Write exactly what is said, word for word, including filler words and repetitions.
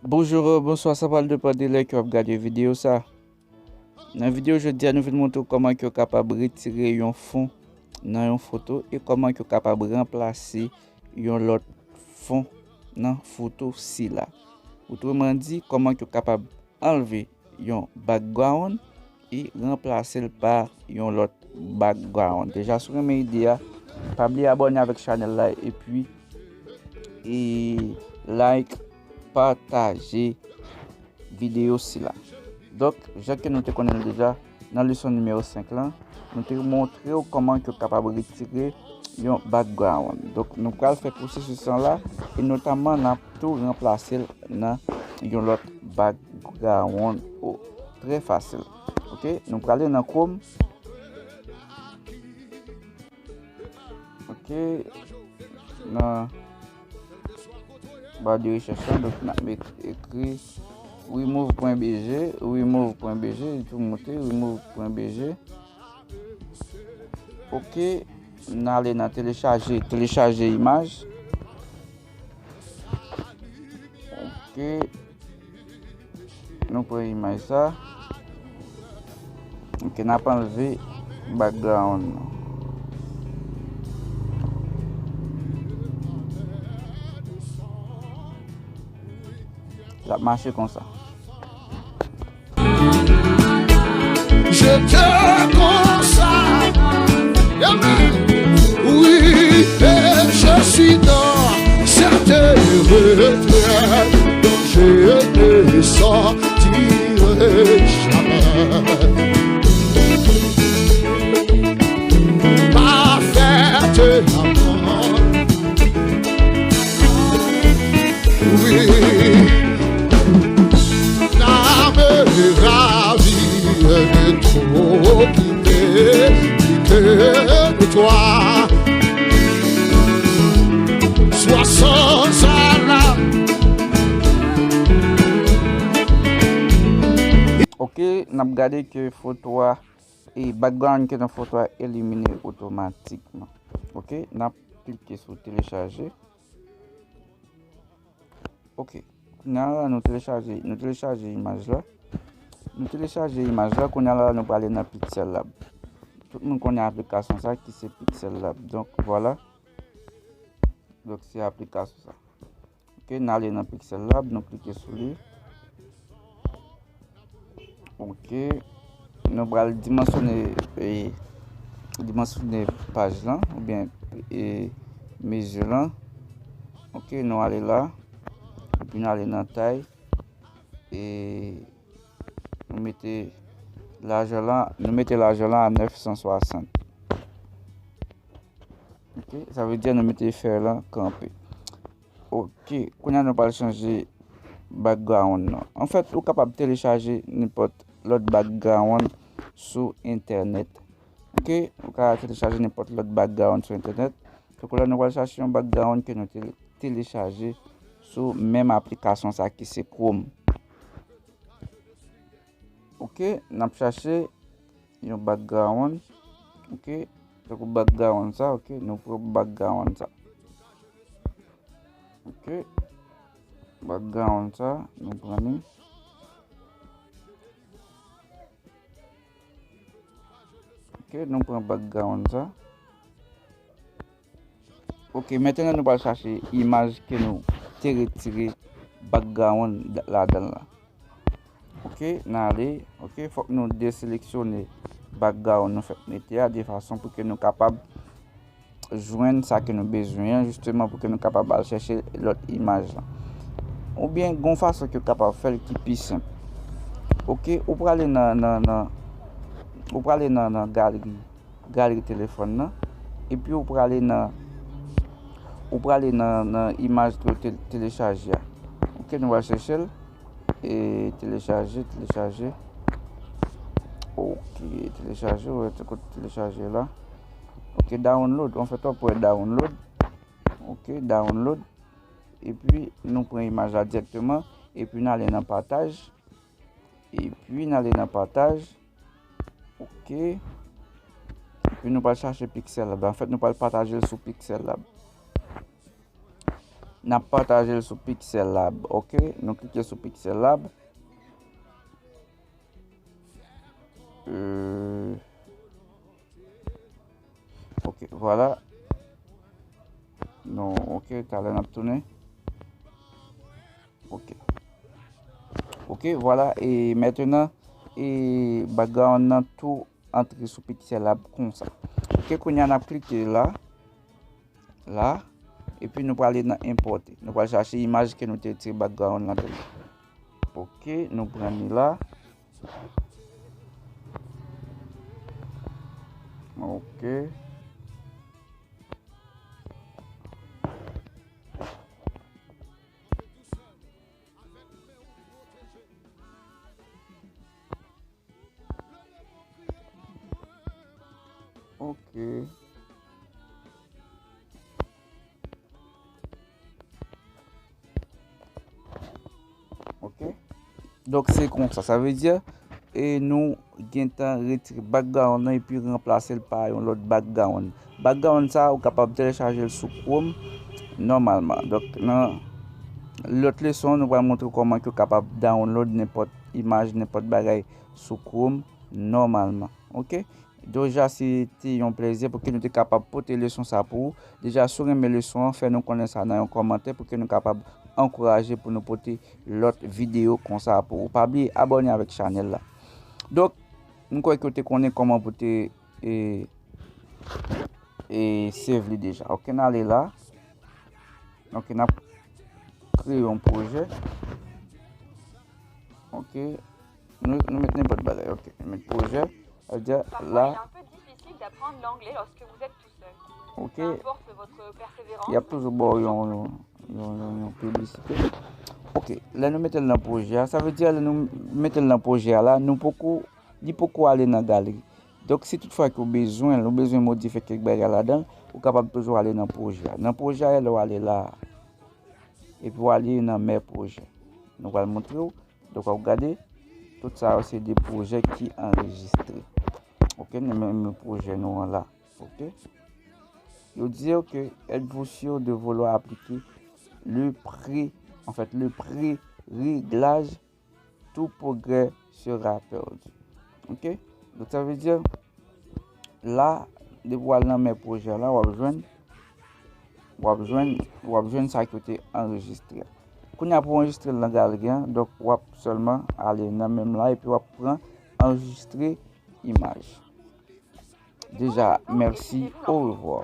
Bonjou, bonswa, sa pral depann de lè ke w ap gade videyo sa. Nan videyo jodi a, nou vin montre w kòman ke w kapab retire yon fon nan yon foto e kòman ke w kapab ranplase yon lòt fon nan foto sila. Otreman di, kòman ke w kapab anlve yon background e ranplase l pa yon lòt background. Deja, si w renmen ide a, pa bliye abòne avèk chanèl la epi e like, pataje videyo sila. Donk, jan ke nou te konnen l deja, nan leson nimewo senk lan, nou te montre w kòman ke w kapab retire yon background. Donk, nou pral fè pwosesis lan la, e notaman n ap tou ranplase l nan yon lòt background, o, trè fasil. Oke, nou prale nan Chrome. Oke, nan ba de rechèch lan, donk n ap met, ekri remove pwen B G, remove pwen B G, li tou moute, remove pwen B G. Oke, n ale nan telechaje, telechaje imaj. Oke. Nou pran imaj sa. Oke, n ap anlve background lan. L ap mache konsa. Je te konsa. Amen. Oui, et je suis dans cette retraite dont je ne sortirai jamais. Parfaite amour. Oui. L'âme ravie de trop quitter, quitter de toi. Sois sans alarme. Ok, n ap gade ke foto a, e background ke nan foto a elimine otomatikman. Ok, n ap klike sou telechaje. Ok. Kounye a la, nou telechaje, nou telechaje imaj la. Nou telechaje imaj la, kounye a la, nou prale nan Pixel Lab. Tout moun konnen aplikasyon sa ki se Pixel Lab. Donk, vwala. Donk, se aplikasyon sa. Ok, n ale nan Pixel Lab, nou klike sou li. Ok. Nou pral dimansyone, e, dimansyone paj lan, oubyen, e, mezi lan. Ok, nou ale la. Epi nou ale nan tay. E nou mete lajè lan, nou mete lajè lan a nèf san swasant. Ok, sa vle di nou mete fè lan kanpe. Ok, kounye a nou pral chanje background nan. Anfèt, ou kapab telechaje nenpòt lòt background sou entènèt. Ok, ou ka telechaje nenpòt lòt background sou entènèt. Tankou la, nou pral chache yon background ke nou te telechaje sou menm aplikasyon sa ki se Chrome. Ok, n ap chache yon background. Ok, tankou background sa, ok, nou pran background sa. Ok, background sa, nou pran li. Ok, nou pran background sa. Ok, mentnan nou pral chache imaj ke nou te retire background ladan l la. Ok, n ale. Ok, fòk nou deseleksyone background nou fèk mete a, de fason pou ke nou kapab jwenn sa ke nou bezwen an, jisteman pou ke nou kapab al chèche lòt imaj lan. Oubyen, gon fason ke w kapab fè l ki pi senp. Ok, ou prale nan, nan, nan, ou prale nan, nan galeri, galeri telefòn nan, epi ou prale nan, ou prale nan, nan imaj ke w te, telechaje a. Ok, nou va chèche l. E telechaje, telechaje. Ok, telechaje, ou wè kote telechaje la. Ok, download. Anfèt, w ap wè download. Ok, download. Epi, nou pran imaj la dirèkteman. Epi, n ale nan pataj. Epi, n ale nan pataj. Ok. Epi, nou pral chache Pixel Lab. Anfèt, nou pral pataje l sou Pixel Lab. n ap pataje l sou Pixel Lab. Ok, nou klike sou Pixel Lab. Euh, ok, vwala. Non, ok, talè n ap tounen. Ok. Ok, vwala. E mentnan, e background nan tou antre sou Pixel Lab konsa. Ok, kounye a n ap klike la, la, epi nou prale nan enpòte. Nou pral chache imaj ke nou te retire background lan tande. Ok, nou pran li la. Ok. Ok. Ok. Donk, se konsa. Sa vle di, e nou gentan retire background nan epi ranplase l pa yon lòt background. Background sa, ou kapab telechaje l sou Chrome nòmalman. Donk, nan lòt leson, nou pral montre w kòman ke w kapab download nenpòt imaj, nenpòt bagay sou Chrome nòmalman. Ok? Deja, se te yon plezi pou ke nou te kapab pote leson sa pou ou. Deja, si w renmen leson an, fè nou konnen sa nan yon kòmantè pou ke nou kapab ankouraje pou nou pote lòt videyo konsa pou ou. Pa bliye abòne avèk chanèl la. Donk, m kwè ke w te konnen kòman pou te, e, e, save li deja. Ok, n ale la. Ok, n ap kreye yon pwojè. Ok. Nou, nou met nenpòt bagay. Ok, nou met pwojè. Sa vle di la. Parfois, il est un peu difficile d'apprendre l'anglais lorsque vous êtes tout seul. Ok. Peu importe votre persévérance, y ap toujou ba w yon, yon, yon, yon, yon piblisite. Ok, lè nou mete l nan pwojè a, sa vle di lè nou mete l nan pwojè a la, nou poko, li poko ale nan galeri. Donk, si toutfwa ke w bezwen l, ou bezwen modifye kèk bagay ladan l, ou kapab toujou ale nan pwojè a. Nan pwojè a, lè w ale la, epi w ale nan mè pwojè. Nou pral montre w. Donk, w ap gade, tout sa yo se de pwojè ki anrejistre. Ok, nou menm pwojè nou an la. Ok. Yo di yo ke, êtes-vous sûr de vouloir appliquer le pré, en fait, le pré-réglage, tout progrès sera perdu. Ok? Donk, sa vle di, la, depi w al nan mè pwojè la, w ap jwenn, w ap jwenn, w ap jwenn sa ki te anrejistre a. Kounye a pou w anrejistre l nan galeri an, donk w ap sèlman ale nan menm la epi w ap pran anrejistre imaj. Deja, mèsi, orevwa.